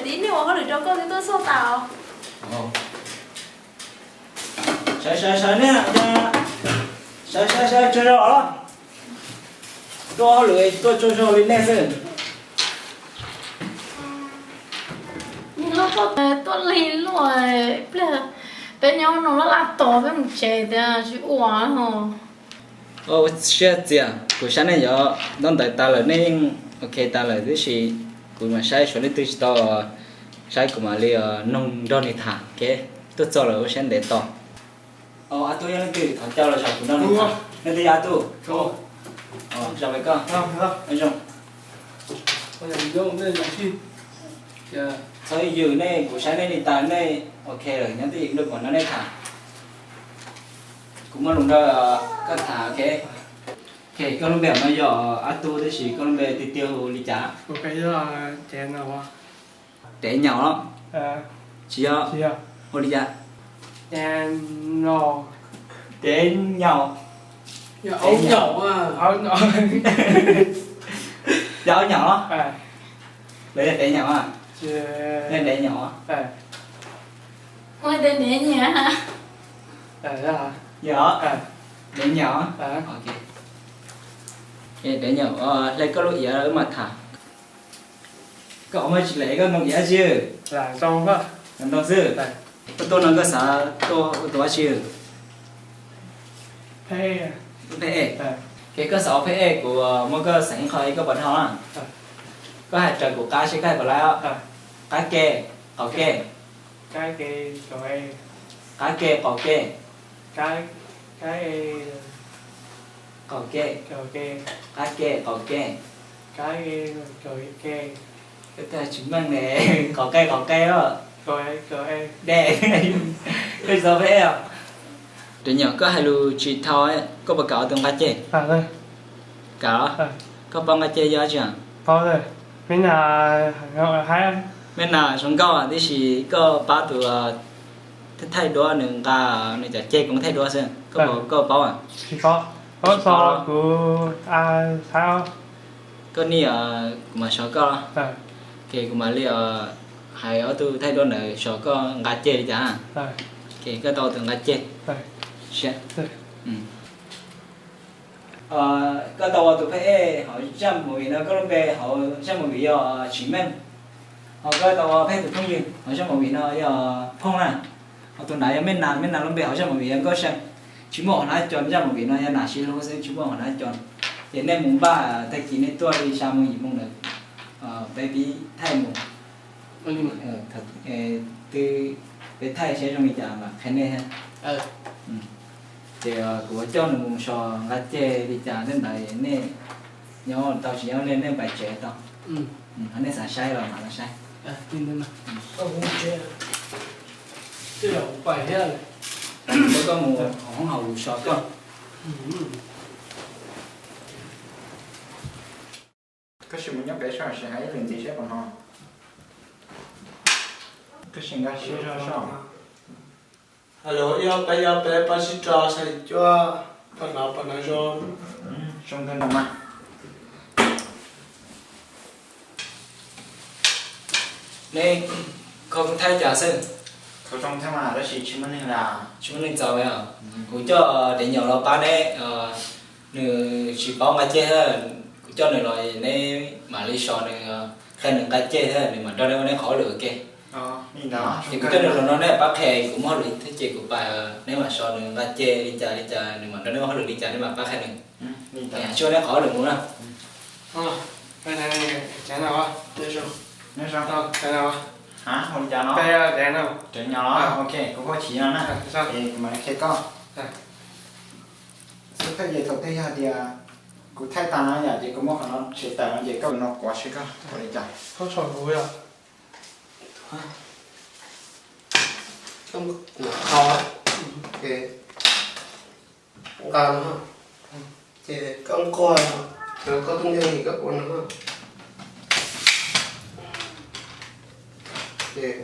Txiv, nej ua hauj lwm rau koj twb tuaj txog tas. Sawv, sawv, sawv nej, sawv, sawv, sawv tsaug zog os. Tuaj hauj lwm tuaj tsaug zog li nej xwb. Tuaj lig luaj, pliag peb nyob no laj laj tos peb mus tsev tiag tsis ua ho. Ua siab txias, kuv saib nej yuav ntaub ntawv tas lawm, nej yeej ok tas lawm, tiam sis kuv mam saib xyov leej twg tsis tau, saib kuv mam li noog nrog nws tham, ok. Tuaj txog lawm ua siab ntev tos. Ob tug yog leej twg, thov caw los saib kuv nrog nws tham. Leej twg yog ob tug? Zoo li koj. Zoo. Txhob yws nej, kuv saib nej li tas nej ok lawm, nyob twj ywm kuv mam nrog nej tham. Kuv muaj lus nrog koj tham, ok. Ok, koj lub npe no yog ob tug, tiam sis koj lub npe tiag tiag hu li cas? Dev Nyaum los? Tsis yog. Hu li cas? Dev Nyaum. Yog Aub Nyaum los? Los yog Dev Nyaum? Yog Dev Nyaum. Yog Dev Nyaum. Ok, Dev Nyaum, hle koj lub iav wb mam tham. Koj qhov muag tsis lem koj ntoo iav tsi? Ntoo xwb. Koj tuaj no koj xav tuaj ua tus dab tsi? Tuaj pheb ej. Ces koj xav ua pheb ej, kuv muab koj xeem ib qho ib koj puas dhau na. Koj hais raws kuv qab seb koj hais puas laib os. Qab ke, qaum ke. Qab ke, qaum ke. Qaum ke, qab ke, qaum ke. Koj tsis meej ne, qaum qe, qaum qe os. Dej, koj xav pheb ej os. Dev Nyaum, koj hais lus tsis dhau, koj puas kam ua tus nqa ceg? Kam los? Koj paub nqa ceg yog dab tsi? Me nas zoo nkauj, tiam sis koj pab tus thaij duab nws nqa nws cov ceg koom thaij duab xwb, koj paub? Koj nim, kuv mam sov koj, ces kuv mam li hais ob tug thaij duab ntawd sov koj nqa ceg li cas. Ces koj tau ua tus nqa ceg. Koj tau ua tus pheb ej hauv zaj movie no, koj lub npe hauv zaj movie yog Tsim Meej. Ho koj tau ua pheb tus phooj ywg hauv zaj movie no yog Phooj na. Ho tus nrad yog Mej Nas, Mej Nas lub npe hauv zaj movie yog Nkauj See. Tsis muaj hauv nab co, zaj movie no yog Nas Sib Hlub xwb, tsis muaj hauv nab co. Ces nej mus npaj tag kis nej tuaj li xya moo yim moo ntawd, peb pib thaij mus. Twb peb thaij saib zoo li cas mam qhia nej. Ces kuv coj nws mus so nqa ceg li cas tej ntawd, nej nyob tau tsis nyob nej pais tsev tau. Ho nej xav saib los mam los saib. Koj mus hauv hoob haus so koj. Koj sim mus nyob pem soj, sim hais ib lwm ntxiv seb puas hnov. Koj sim nkag siab zog soj. Hello, yog peb, yog peb pab sib rau xais cuab, puas hnov, puas hnov zoo? Zoo kawg nkaus mas. Neb kho kuv thaij cas xwb? Kho zoo thiab mas tab sis tsis muaj neeg, tsis muaj neeg txaus os. Kuv coj Dev Nyaum los pab neb, nws tsis paub nqa ceg thiab, kuv coj nws los neb mam li so nws, qhia nws nqa ceg thiab nws mam nrog neb ua neb qhov hauj lwm ua ke. Ces kuv coj nws los no neb pab qhia, kuv muaj hauj lwm thiab ces kuv pais, neb mam so nws nqa ceg li cas li cas, nws mam nrog neb ua hauj lwm li cas neb mam pab qhia nws. Tsuas neb qhov hauj lwm mus na. Nyob zoo. Nyob zoo. Ua li cas no? Dev Nyaum los? Ok, kuv hu Chiv no na. Es kuv mam li qhia koj. Xub thawj ces thaum twg yog tias kuv thaij tas no yom, ces kuv muab qhov no tshem tawm no ces koj no kuv seb koj ua li cas. Nqa no, ces koj nquag, koj tub nkeeg koj ua no, ces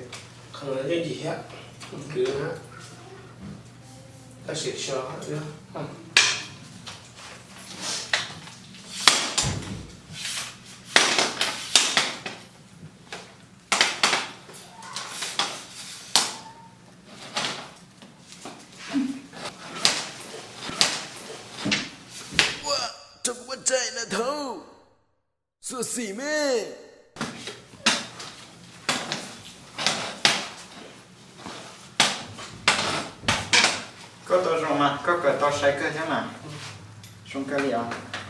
qhov no yeej yig thiab, kwv na, koj sim so. Thaub, xyuam xim me. Koj tau zoo mas koj kawm tau sai kawg thiab mas. Zoo kawg li os.